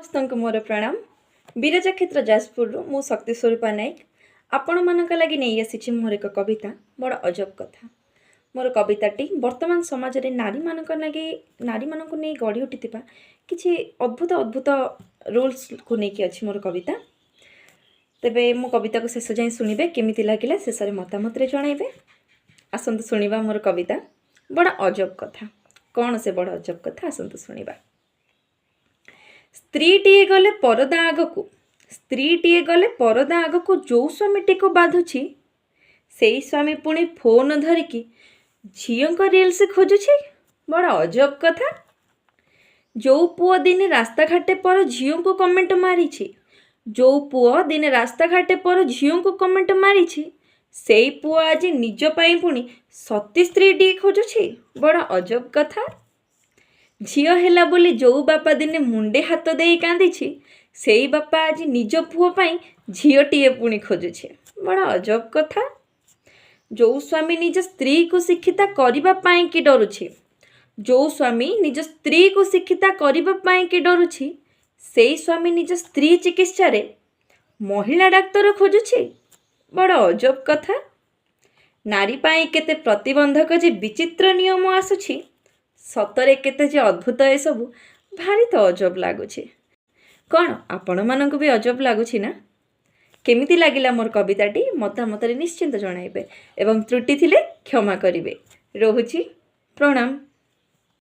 ସମସ୍ତଙ୍କୁ ମୋର ପ୍ରଣାମ। ବିରଜା କ୍ଷେତ୍ର ଯାଜପୁରରୁ ମୁଁ ଶକ୍ତି ସ୍ୱରୂପା ନାୟକ ଆପଣମାନଙ୍କ ଲାଗି ନେଇ ଆସିଛି ମୋର ଏକ କବିତା, ବଡ଼ ଅଜବ କଥା। ମୋର କବିତାଟି ବର୍ତ୍ତମାନ ସମାଜରେ ନାରୀମାନଙ୍କ ଲାଗି, ନାରୀମାନଙ୍କୁ ନେଇ ଗଢ଼ି ଉଠିଥିବା କିଛି ଅଦ୍ଭୁତ ଅଦ୍ଭୁତ ରୁଲ୍ସକୁ ନେଇକି ଅଛି ମୋର କବିତା। ତେବେ ମୋ କବିତାକୁ ଶେଷ ଯାଏଁ ଶୁଣିବେ, କେମିତି ଲାଗିଲା ଶେଷରେ ମତାମତରେ ଜଣାଇବେ। ଆସନ୍ତୁ ଶୁଣିବା ମୋର କବିତା ବଡ଼ ଅଜବ କଥା। କ'ଣ ସେ ବଡ଼ ଅଜବ କଥା, ଆସନ୍ତୁ ଶୁଣିବା। ସ୍ତ୍ରୀଟିଏ ଗଲେ ପରଦା ଆଗକୁ, ସ୍ତ୍ରୀଟିଏ ଗଲେ ପରଦା ଆଗକୁ ଯେଉଁ ସ୍ୱାମୀଟିକୁ ବାଧୁଛି, ସେଇ ସ୍ୱାମୀ ପୁଣି ଫୋନ୍ ଧରିକି ଝିଅଙ୍କ ରିଲ୍ସ ଖୋଜୁଛି। ବଡ଼ ଅଜବ କଥା। ଯେଉଁ ପୁଅ ଦିନେ ରାସ୍ତାଘାଟେ ପର ଝିଅଙ୍କୁ କମେଣ୍ଟ ମାରିଛି, ଯେଉଁ ପୁଅ ଦିନେ ରାସ୍ତାଘାଟେ ପର ଝିଅଙ୍କୁ କମେଣ୍ଟ ମାରିଛି, ସେଇ ପୁଅ ଆଜି ନିଜ ପାଇଁ ପୁଣି ସତୀ ସ୍ତ୍ରୀଟିଏ ଖୋଜୁଛି। ବଡ଼ ଅଜବ କଥା। ଝିଅ ହେଲା ବୋଲି ଯେଉଁ ବାପା ଦିନେ ମୁଣ୍ଡେ ହାତ ଦେଇ କାନ୍ଦିଛି, ସେଇ ବାପା ଆଜି ନିଜ ପୁଅ ପାଇଁ ଝିଅଟିଏ ପୁଣି ଖୋଜୁଛି। ବଡ଼ ଅଜବ କଥା। ଯେଉଁ ସ୍ୱାମୀ ନିଜ ସ୍ତ୍ରୀକୁ ଶିକ୍ଷିତା କରିବା ପାଇଁ କି ଡରୁଛି, ଯେଉଁ ସ୍ୱାମୀ ନିଜ ସ୍ତ୍ରୀକୁ ଶିକ୍ଷିତା କରିବା ପାଇଁ କି ଡରୁଛି, ସେଇ ସ୍ୱାମୀ ନିଜ ସ୍ତ୍ରୀ ଚିକିତ୍ସାରେ ମହିଳା ଡାକ୍ତର ଖୋଜୁଛି। ବଡ଼ ଅଜବ କଥା। ନାରୀ ପାଇଁ କେତେ ପ୍ରତିବନ୍ଧକ ଯେ ବିଚିତ୍ର ନିୟମ ଆସୁଛି, ସତରେ କେତେ ଯେ ଅଦ୍ଭୁତ ଏସବୁ, ଭାରି ତ ଅଜବ ଲାଗୁଛି। କ'ଣ ଆପଣମାନଙ୍କୁ ବି ଅଜବ ଲାଗୁଛି ନା? କେମିତି ଲାଗିଲା ମୋର କବିତାଟି ମତାମତରେ ନିଶ୍ଚିନ୍ତ ଜଣାଇବେ ଏବଂ ତ୍ରୁଟି ଥିଲେ କ୍ଷମା କରିବେ। ରହୁଛି, ପ୍ରଣାମ।